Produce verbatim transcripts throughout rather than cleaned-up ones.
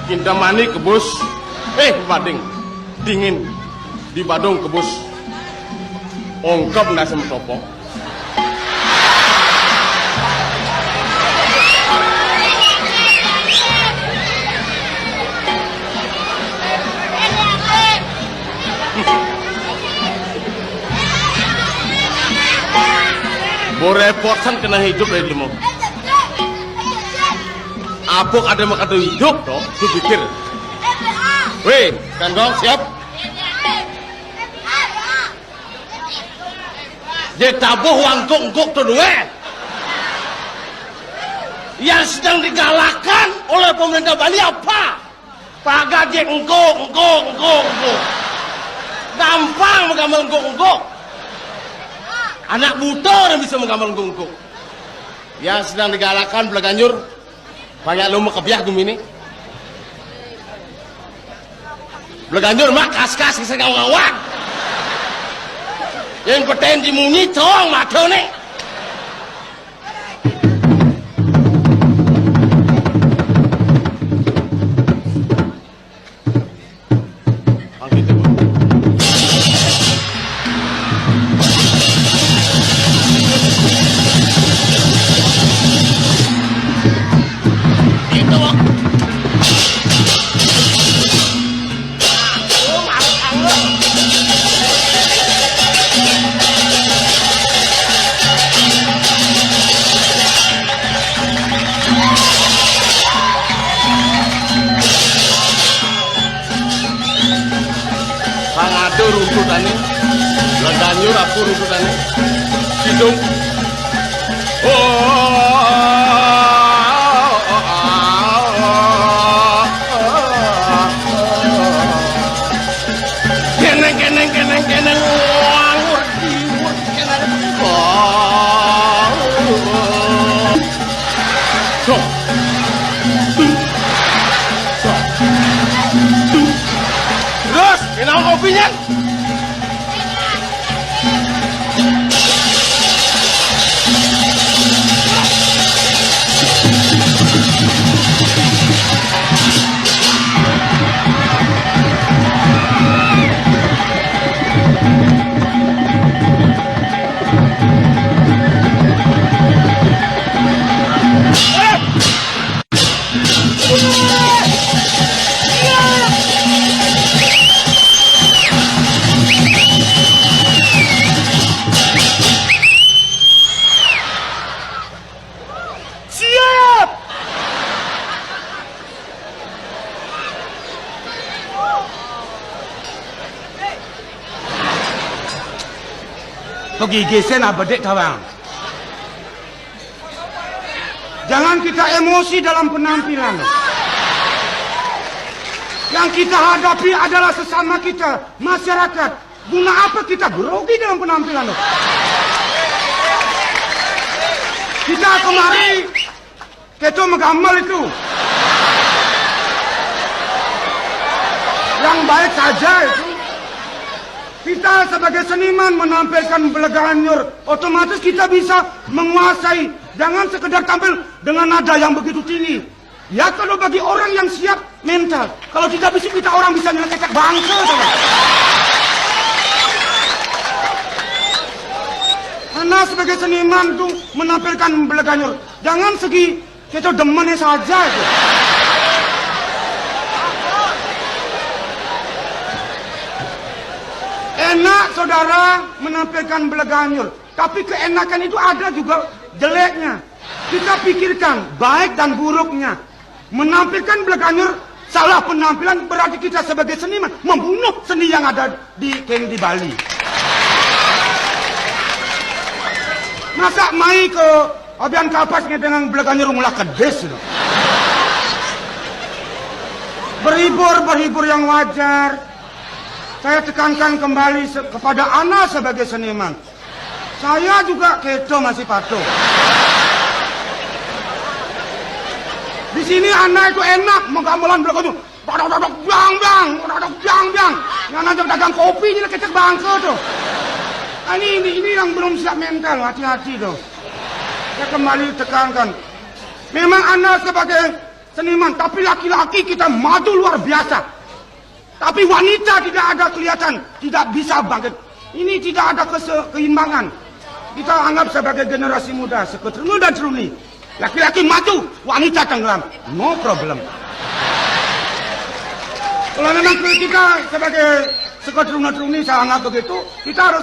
Kintamani kebus. Eh, bading. Dingin. Di Badung kebus. Ongkep nasi metopo. Bo repotan kena hidup dari dulu. Apuk ada makadu hidup toh, ku pikir. Weh, kan dong siap? Dia tabuh wangkuk-ngkuk tu dua. Yang sedang digalakkan oleh pemerintah Bali apa? Pagar je engkuk, engkuk, engkuk, engkuk. Gampang menggambar engkuk-engkuk. Anak buta orang bisa menggambar engkuk-engkuk. Yang sedang digalakkan belaganjur, banyak lomba kebiah gumi ni. Belaganjur mak kas-kas kisah ngawang-ngawang. Yang peten di munyi tong mata ni. Pang ada runtutane, Belaganjur aku runtutane. Kidung. Oh, keneng, keneng, keneng, keneng. Wah, wedi, wedi, keneng. Oh. Sok. Terus, kenapa kopinya? Siap! Pegigisen abedek tawang. Jangan kita emosi dalam penampilan. Yang kita hadapi adalah sesama kita, masyarakat. Guna apa kita grogi dalam penampilan? Kita kemari, kita menggamal itu. Yang baik saja itu. Kita sebagai seniman menampilkan Belaganjur, otomatis kita bisa menguasai. Jangan sekedar tampil dengan nada yang begitu tinggi. Ya, kalau bagi orang yang siap mental, kalau tidak bisa kita orang bisa nyelekecek bangke, saudara. Karena sebagai seniman tuh menampilkan Belaganjur, jangan segi kita demennya saja itu. Enak saudara menampilkan Belaganjur, tapi keenakan itu ada juga jeleknya. Kita pikirkan baik dan buruknya. Menampilkan Belaganjur salah penampilan berarti kita sebagai seniman membunuh seni yang ada di keng di Bali. Masa mai ke Abian Kapas dengan Belaganjur ngulah kedis itu. Berhibur, berhibur yang wajar. Saya tekankan kembali se- kepada Ana sebagai seniman. Saya juga keto masih patuh. Di sini anak itu enak menggamelan belakang itu. Dok, dok, dok, dok, bang, bang, dok, dok, bang, bang. Yang nanti dagang kopi ini kecek bangke tuh. Nah, ini, ini, ini yang belum siap mental, hati-hati tuh. Saya kembali tekankan. Memang Anda sebagai Seniman, tapi laki-laki kita maju luar biasa. Tapi wanita tidak ada kelihatan, tidak bisa bangkit. Ini tidak ada kese-, keseimbangan. Kita anggap sebagai generasi muda, seketeruna dan teruni. Laki-laki maju, wanita tenggelam. No problem. Kalau memang kita sebagai seketeruna teruni, saya anggap begitu, kita harus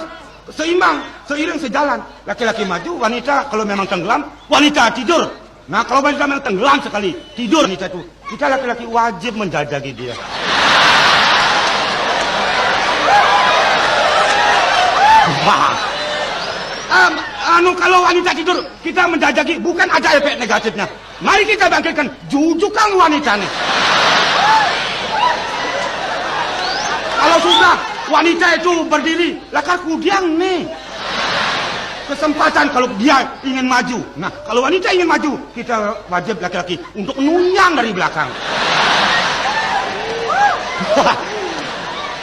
seimbang, seiring sejalan. Laki-laki maju, wanita kalau memang tenggelam, wanita tidur. Nah, kalau wanita memang tenggelam sekali, tidur wanita itu, kita laki-laki wajib menjajaki dia. Wah. Em, anu, kalau wanita tidur, kita menjajaki, bukan ada efek negatifnya. Mari kita bangkitkan, jujukan wanita nih. Kalau sudah wanita itu berdiri, lakar kudiang nih. Kesempatan kalau dia ingin maju. Nah, kalau wanita ingin maju, kita wajib laki-laki untuk nunyang dari belakang.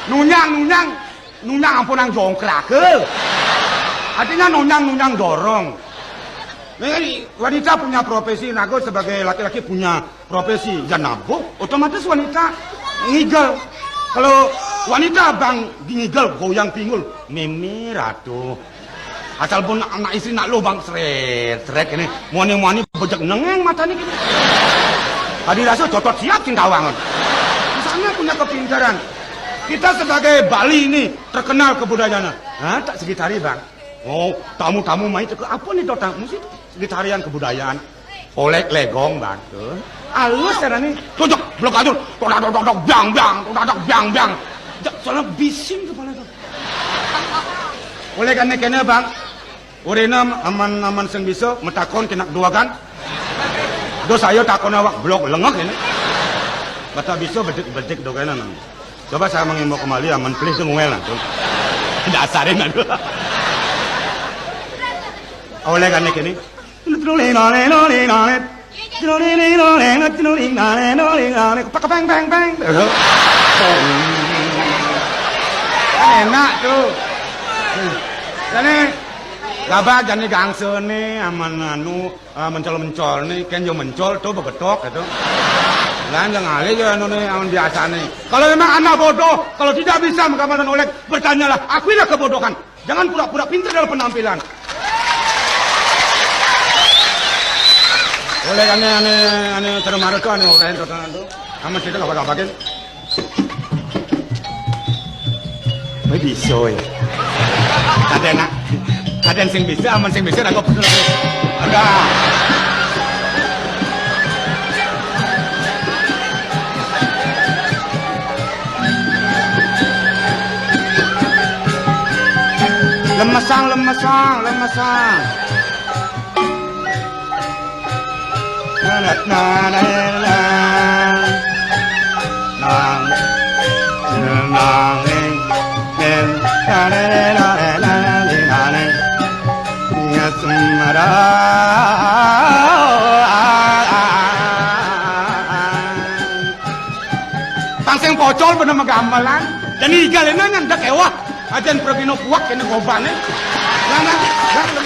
Nunyang, nunyang. Nunyang ampun nang jongkrak, eh. Artinya nunyang, nunyang dorong. Nah, wanita punya profesi, nago sebagai laki-laki punya profesi. Ya nabuh, otomatis wanita ngigel. Kalau wanita bang ngigel, goyang pinggul, mimi ratu. Asal pun anak istri nak lubang seret, seret ini. Muani-muani bejek nengeng matanya gini. Tadi rasa cotot siap cintawangan. Misalnya punya kepintaran. Kita sebagai Bali ini terkenal kebudayaan. Hah, tak segitari, Bang. Oh, tamu-tamu mai teka apa nih, Dotang? Mesti segitarian kebudayaan. Olek legong, Bang. Tuh. Alus cara nih. Tuh, tuh, blok atur. Tok, tok, tok, tok, bang, bang. Tok, tok, tok, bang, bang. Jak, soalnya bising kepala tuh. Oleh karena kena, Bang. Urena aman-aman sing bisa metakon kena dua kan. Dos saya takon awak blok lengek ini. Bata bisa bedik-bedik dokenan. Coba saya mengimbau kembali, aman, please, dong, ngel, tuh. Dasarin, aduh. Oleh kan ini. Kan enak tuh. Jadi, gabah jadi gangsa nih, aman anu, Ah, mencol-mencol nih, kan yo mencol tuh begetok gitu. Lan yang alih yo anu nih, aman biasa nih. Kalau memang anak bodoh, kalau tidak bisa menggambarkan oleh, bertanyalah, akuilah kebodohan. Jangan pura-pura pintar dalam penampilan. Oleh aneh, aneh, aneh, terus marah tuh, aneh, orang tuh, tuh. Aman kita nggak apa-apa kan. Wis bisa ya. Ada nak, ada sing bisa, aman sing bisa, aku bener. Ada. Lemesang, lemesang, lemesang. Tang sing pocol bener megamelan. Dan igal ini ngendek ewah. Ajan pergi no kuak kene gobane. Nah, nah, nah.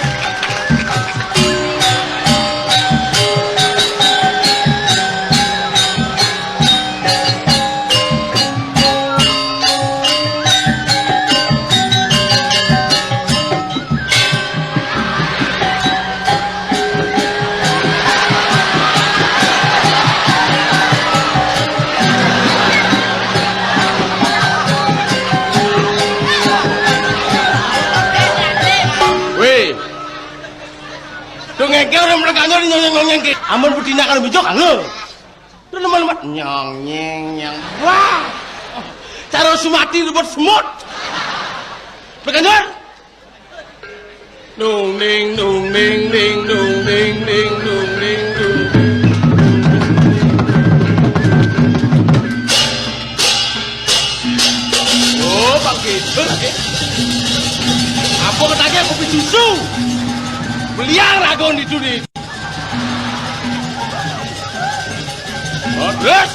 Weh. Tuh ngeke orang mereka nyong nyong nyong nyong. Amun betina kalau bijak, halo. Tuh lemah-lemah. Nyong nyeng nyong. Wah. Cara sumati ribut semut. Bekanjur. Nung ning nung ning ning nung ning ning nung ning nung. Oh, Bang Gidul, eh. Apa ketanya kopi susu? Beliang ragon di dunia. Terus.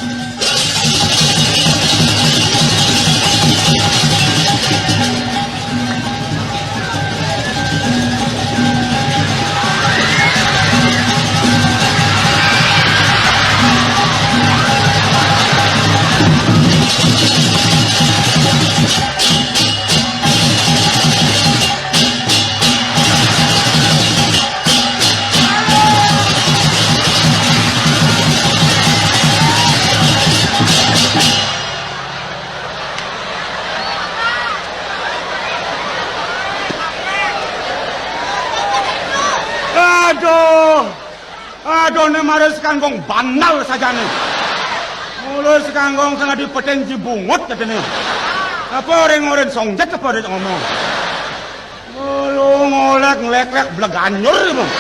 Doné mara sakanggong bandal sajané. Mula sakanggong sing dadi petén jibungut katanya. Apa orén-orén songjat apa orén ngomong? Belum ngolek ngléklék bleganjur, Bang.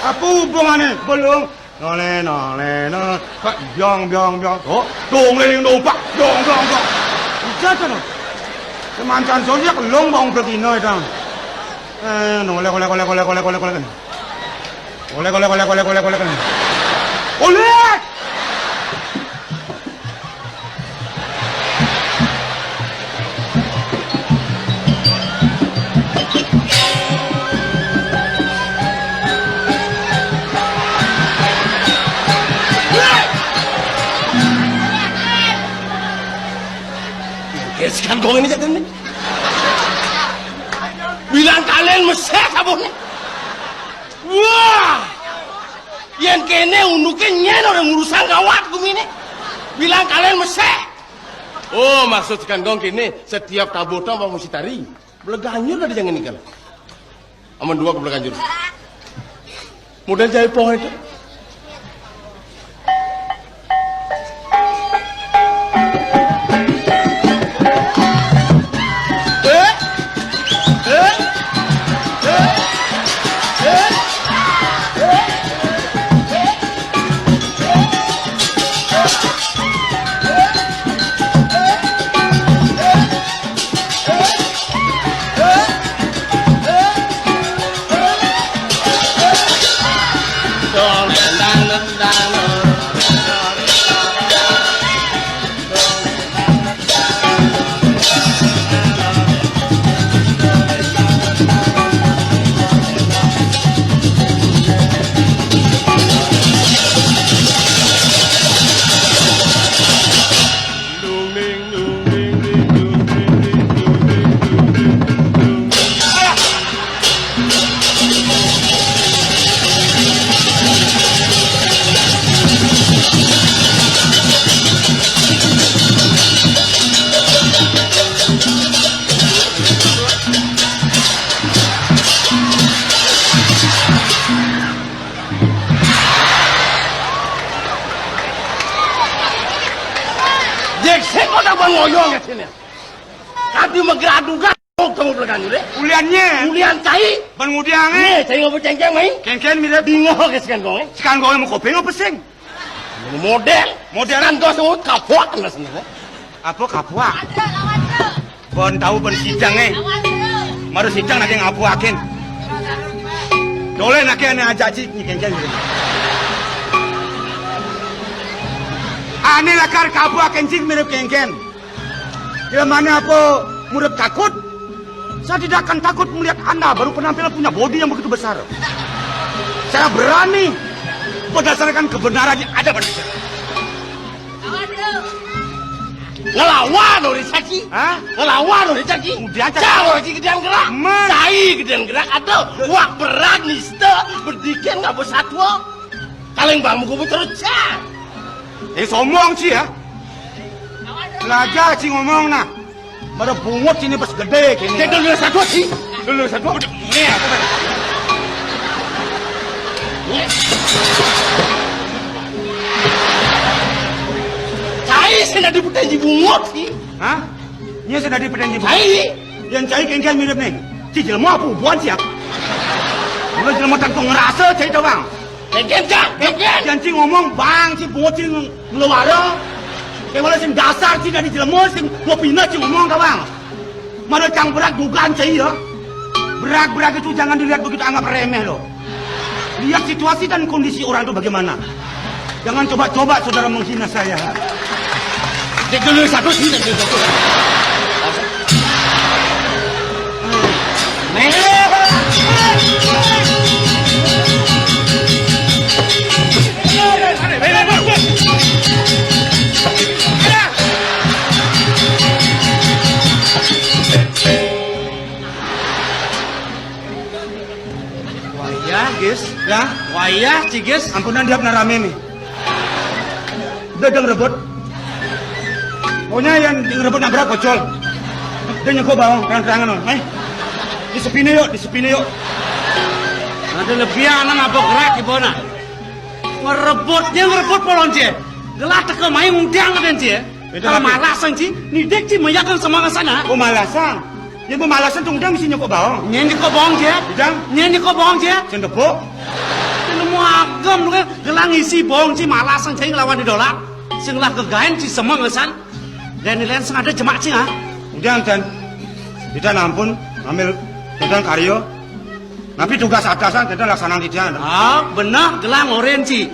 Apa hubungané? Belum. Nolé, nolé, nolé. Pak, biang, biang, biang. Oh, dong liling dong, Pak. Biang, biang, biang. Ija to, no. Semancan sosiak lung bang udah kino itu. Eh, nolé, nolé, nolé, nolé, nolé, nolé, nolé. Nolé, nolé, nolé, nolé, nolé, nolé, nolé. Nolé! Gesekan gong ini jadi nih. Bilang kalian mesé kaboné. Wah! Yén kéné unduké nyén orang urusan gawat guminé. Bilang kalian mesé. Oh, maksud sakanggong kéné, setiap kabotang bang mesti tari. Bleganjur ada jangan ikan. Aman dua ke bleganjur. Modél jahé poh itu. Jek sing kok tambah ngoyong ya sini. Kadi megradugan. Oh, kamu belakangan deh. Uliannya. Ulian cai. Ban ngudiang, eh. Nih, cai ngopi cengkeng, mai. Kengkeng mirip. Bingung ke sekan gong, eh. Sekan gong mau kopi apa sing? Modél. Modél. Sekan gong semua kapok, nah, sebenarnya. Apa kapok? Ban tahu ban sidang, eh. Maru sidang nanti ngapuakin. Dolé naké ané aja cik ni kengkén. Ané lakar kabuak kencing mirip kengkén. Bila mana apa murid takut? Saya tidak akan takut melihat Anda baru penampilan punya bodi yang begitu besar. Saya berani berdasarkan kebenaran yang ada pada saya. Ngelawan orang caki. Hah? Ngelawan orang caki. Udah, cak. Cak orang caki gedéan gerak. Man. Cai gedéan gerak. Aduh, wak berat nista berdikén nggak bersatwa. Kaleng bambu kubu terus cak. Eh, sombong sih ya. Belajar sih ngomong nah. Pada bungut sini pas gedé gini. Cek dulu satu sih. Dulu satu. Ini apa? Cai sih nadi petenji bungut sih. Hah? Ini sih nadi petenji bungut. Cai. Yang cai kengkén mirip nih. Ci jelema apa buan siap? Lu jelema tanpa ngerasa cai tawang. Kengkén, Cang, kengkén. Jangan ci ngomong, Bang, ci bungut ci ngeluara. Kayak malah sing dasar ci dari jelema sing ngopina ci ngomong tawang. Mana cang berat dugaan cai ya. Berat-berat itu jangan dilihat begitu anggap remeh loh. Lihat situasi dan kondisi orang itu bagaimana. Jangan coba-coba saudara menghina saya. Cek dulu satu sini, cek dulu satu. Wayah, Gis. Ya? Wayah, Ci Gis. Ampunan diap narame nih. Udah dong rebut. Pokoknya yang rebut nabrak pocol. Dia nyengkok bawang terang-terangan loh. Eh. Di sepine yuk, di sepine yuk. Ada lebih anak apa gerak di bona. Ngrebut, nyén ngrebut polon ci. Gelah teka mai ngundang dén ci. Béda. Kal lagi. Malasan ci, nidik ci méyagang semeng asan. Oh, malasan. Yén malasan to ngundang mesti nyekuk baong. Nyén nyekuk baong ci. Idang. Nyén nyekuk baong ci. Sing tepuk. Nemu agem lu kan, gelah ngisi baong ci malasan ci nglawan di dolak. Sing lah gegaén ci semeng asan. Dén ni lén sing ada jemak ci, ah. Ngundang, dén. Idang ampun, ngambil tentang karya. Napi tugas atasan kita laksanakan titiang. Ah, beneh gelah ngorin ci.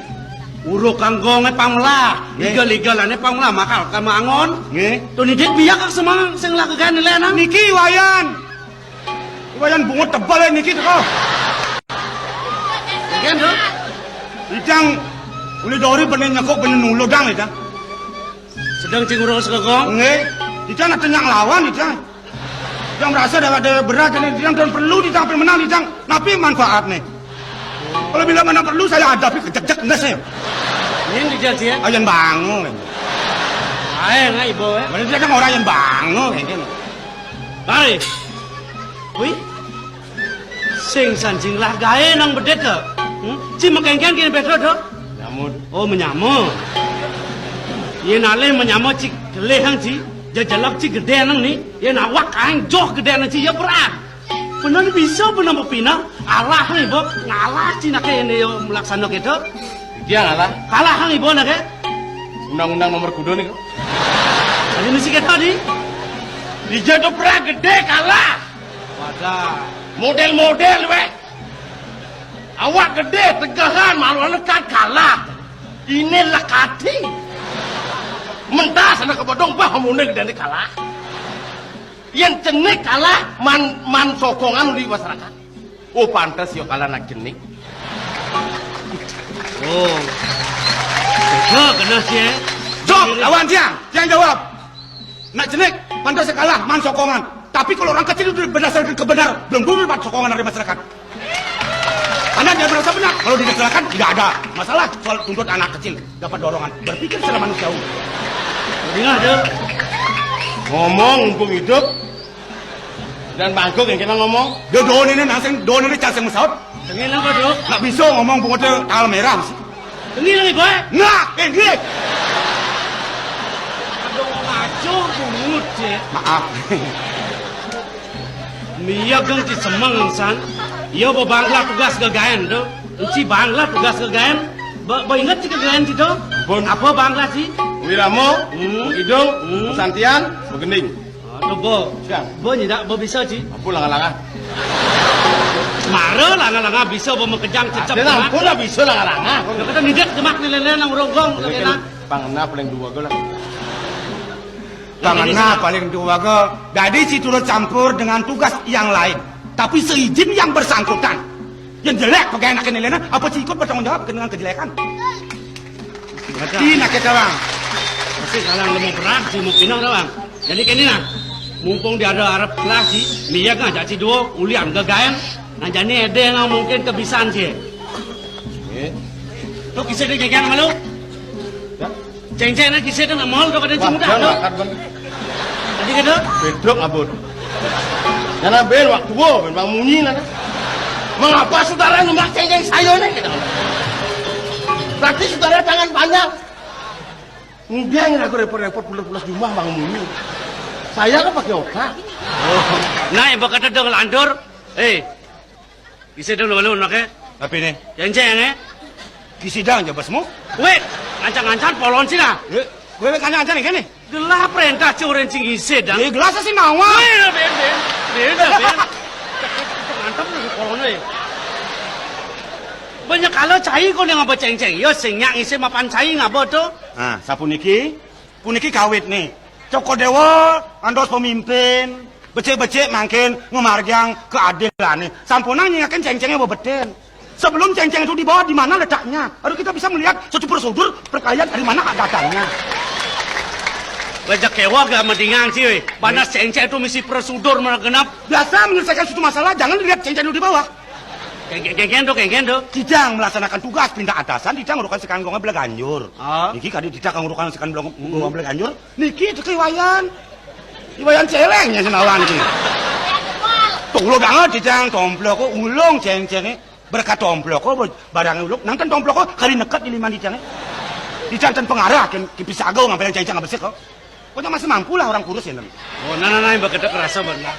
Uruk kanggongé pang melah, nggih. Ligel-ligelané pang melah, makal ka mangon. Nggih. To nidik biak ka semeng sing lah gegaén lén, ah. Niki Wayan. Wayan bungut tebel ya niki teko. Gegaén, Dok. Idang uli dori bener nyekuk bener nuludang idang. Sedeng ci ngurung segegong. Nggih. Idang ada nyak lawan idang. Yang merasa dah ada berat ini, yang dan perlu ditang menang ditang, tapi manfaatnya. Kalau bila mana perlu saya hadapi kejek-jek nges ya. Ini yang dijal sih ya. Ayan bangun. Ayo nggak ibu ya. Mana dia kan orang yang bangun kayak gini. Bari. Wih. Sing sanjing lah gaé nang bedék to. Hmm? Ci makéngkén kéné béda to. Nyamut. Oh, menyama. Yén alih menyama ci gelih hang ci, jejelep ci gedé nang ni. Yén awak aéng joh gedé nang ci ya berat. Bener bisa bener pepineh, alah ni bok, ngalah ci naké ini yo melaksana kéto. Dia ngalah. Kalah hang ibu naké. Undang-undang nomor kuda nih. Tadi mesti kéto di. Dijatuh perang gedé kalah. Wadah. Model-model wéh. Awak gedé, tegahan, malu lekat kalah. Ini lekati. Mentas anak kebodong bah mune gedé kalah. Yén cenik kalah man, man sokongan di masyarakat. Oh, pantes ya kalah anak cenik. Oh. Tega kena sih, eh. Sok, lawan tiang. Tiang jawab. Nak cenik, pantas kalah, man sokongan. Tapi kalau orang kecil itu berdasarkan kebenar, belum dulu dapat sokongan dari masyarakat. Karena dia merasa benar, kalau dikerjakan tidak ada masalah soal tuntut anak kecil dapat dorongan. Berpikir secara manusiawi. Dengar, Dok. Ngomong mumpung hidup dan bangkuk yang kita ngomong. Dia doon ini nang sing, doon ini cang sing mesaut. Tengil apa, Dok? Nak bisa ngomong bungut tanggal merah sih. Tengil lagi, Boy. Nah, eh, gini. Aduh, ngaco bungut, Cek. Maaf. Mia geng ci semeng san. Iya ba bangla tugas gegaén to. Enci bangla tugas gegaén. Ba, ba inget ci gegaén ci to? Ampun. Apa bangla ci? Wirama, hmm. Kidung, hmm. Pesantian, begending. Aduh, ba. Siang. Ba nyidak ba bisa ci. Ampun langa-langa. Mara langa-langa bisa ba makejang cecep. Ampun lah bisa langa-langa. Kita nidik jemak ni lele nang rogong. Pangena paling dua lah. Pangena paling dua ke, dadi ci turut campur dengan tugas yang lain. Tapi seizin yang bersangkutan. Yang jelek pegawai anak ini lena, apa ci ikut bertanggung jawab dengan kejelekan? Di nak kita bang. Pasti kalang lemu berat, ci mau pinang dah bang. Jadi kini nah, mumpung dia ada arep kelas ci, lihat ngajak ci dua, ulian gegaén, nah jadi ada yang mungkin kebisan ci. Tuh kisah dia gegaén malu. Céngcéng nak kisah kan amal to kadang cimut ada. Tadi kata? Bedok abot. Karena ben waktu wo ben bang munyi nana. Mengapa saudara nembak céngcéng saya nih? Berarti saudara tangan panjang. Ngundang aku repot-repot pulas-pulas di rumah bang munyi. Saya kan pakai otak. Oh. Nah, yang berkata dong lantur. Eh, Kisi dong lalu nak eh. Tapi ni. Céngcéng eh. Kisi dang jabas mu. Wéh, ngancang-ngancang polon sih nah. Wéh, wéh ngancang-ngancang ni kan ni. Gelah perintah ci orang cing isi dang. Eh, gelah sih nawa. Wéh, ben ben. Ben ben. Mantap lagi polon wéh. Banyak kala cai kau yang ngaba céngcéng. Yo sing nyak ngisi mapan cai ngaba tu. Ah, sapuniki. Puniki kawit ni. Cokor Dewa andos pemimpin, becik-becik mangkin ngemargiang keadilan ni. Sampunang nyingakin céngcéngnya bebeten. Sebelum céngcéng itu dibawa, di mana letaknya? Harus kita bisa melihat secara prosedur perkelahian dari mana datangnya. Raja kewa gak mendingan sih, weh. Panas céngcéng itu misi prosedur mana genap. Biasa menyelesaikan suatu masalah, jangan dilihat céngcéng itu di bawah. Kengken, kengken tu, kengken tu. Titang melaksanakan tugas perintah atasan, titang ngurukan sekan gong belaganjur. Ah. Niki kadi titang ngurukan sekan gong belaganjur. Niki teki Wayan. Iwayan celengnya senawan niki. Tulu banget titang tomplok kok ulung céngcéngnya. Berkat tomplok ko, barang uluk, nang ten tomplok ko, kari neket di lima di tiang. Di ten pangarah, ken, ken pisaga, ngambil yang cang-cang besik ko. Pokoknya masih mampu lah orang kurus ya, Lem. Oh, nah, nah, nah, yang begitu kerasa benar.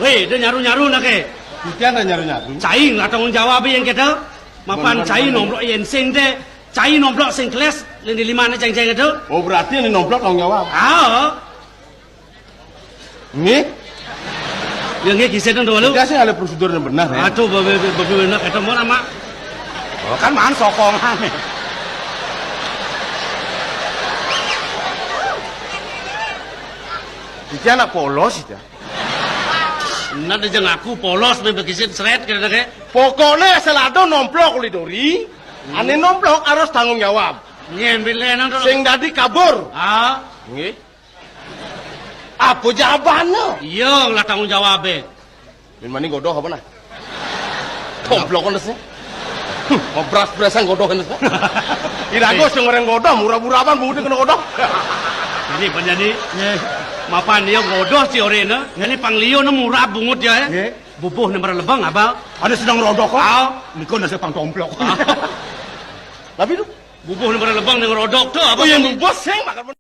Weh, dia nyaru-nyaru nak ke. Titian ada nyaru-nyaru. Cai nggak tanggung jawab yang kita. Mapan benar, cai benar. Nomplok yang sing deh. Cai nomplok sing keles, yang di lima anak ceng-ceng itu. Oh, berarti yang nomplok tanggung jawab. Ah. Nggih. Ya nggih, kisah dong dulu. Kita sih ada prosedur yang benar ya. Aduh, bebe, bebe, bebe, enak ketemu nama. Oh, kan man sokongan. Iki anak polos iki. Enak aja ngaku polos, bebe kisin seret kira kayak. Pokoknya selado nomplok kuli dori. Ane nomplok harus tanggung jawab. Nyen bilih nang to. Sing dadi kabur. Ah. Nggih. Apa jawabane? Iya, lah tanggung jawabe. Min mani godoh apa nah? Tomplok kan sih. Mau beras-berasan godoh kan sih. Ira gue sing orang godoh, murah-murahan bungut kena godoh. Ini penjadi. Nggih. Mapan dia godoh si orena. Ini panglio ne murah bungut ya. Nggih. Bubuh ne merlebang abal. Ada sedang rodok kok. Ah. Niko nasi pang tomplok. Ah. Tapi tu bubuh ne merlebang dengan rodok tu apa? Oh, yang bubuh sing makan